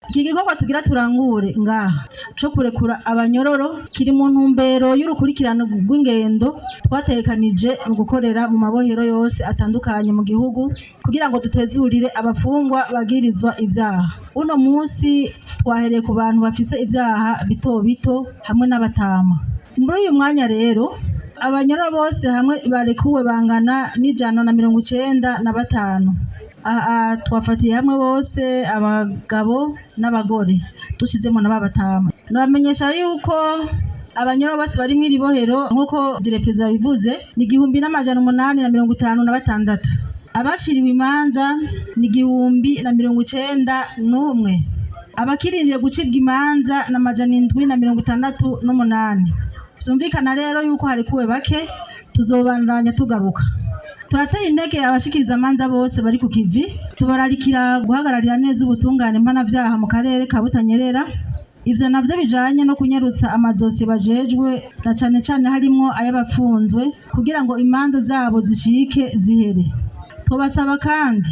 Iki gikorwa tugira turangure ngaha co kurekura abanyororo kiri mu ntumbero y'urukurikirane rw'ingendo twategekanije mu gukorera mu mabohero yose atandukanye mu gihugu kugira ngo dutezurire abafungwa bagirizwa ivyaha. Uno munsi twahereye ku bantu bafise ivyaha bito bito hamwe n'abatama. Muri uyu mwanya rero, abanyororo bose hamwe barekuwe bangana n'195. Aha twafatiye hamwe bose, abagabo n'abagore, dushizemo na babatama. Nabamenyesha yuko abanyororo bose bari mw'iri bohero, nk'uko direperezida yabivuze, ni 1856. Abashiriwe imanza ni 1091. Abakirindiriye gucibwa imanza na 768. Vyumvikana rero yuko harekuwe bake, tuzobandanya tugaruka. Turateye intege abashikiriza amanza bose bari ku kivi, tubararikira guhagararira neza ubutungane mpanavyaha mu karere ka Butanyerera. Ivyo navyo bijanye no kunyarutsa amadosiye bajejwe, na cane cane harimwo ay'abapfunzwe, kugira ngo imanza zabo zicike zihere. Tubasaba kandi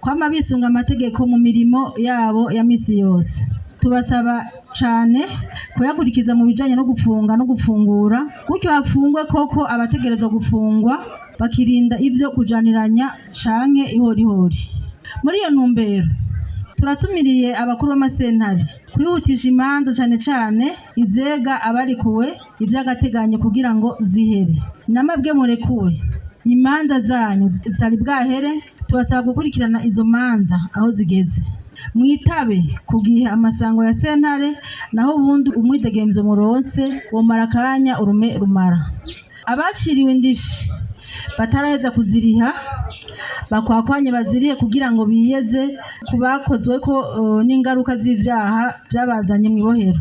kwama bisunga amategeko mu mirimo yabo ya misi yose. Tubasaba cane kuyakurikiza mu bijanye no gupfunga no gupfungura, gutyo hapfungwe koko abategerezwa gupfungwa, bakirinda ivyo kujaniranya canke ihorihori. Muri iyo ntumbero, turatumiriye abakuru b'amasentare kwihutisha imanza, cane cane izega abarekuwe ivy'agateganyo, kugira ngo zihere. Namabwe murekuwe imanza zanyu zitari bwahere, tubasaba gukurikirana izo manza aho zigeze, mwitabe ku gihe amasango ya sentare, naho ubundi umwidegemvyo muronse womara akanya urume rumara. Abaciriwe indishi bataraheza kuziriha, bakwakwanye bazirihe kugira ngo biyeze ku bakozweko n'ingaruka z'ivyaha vyabazanye mw'ibohero.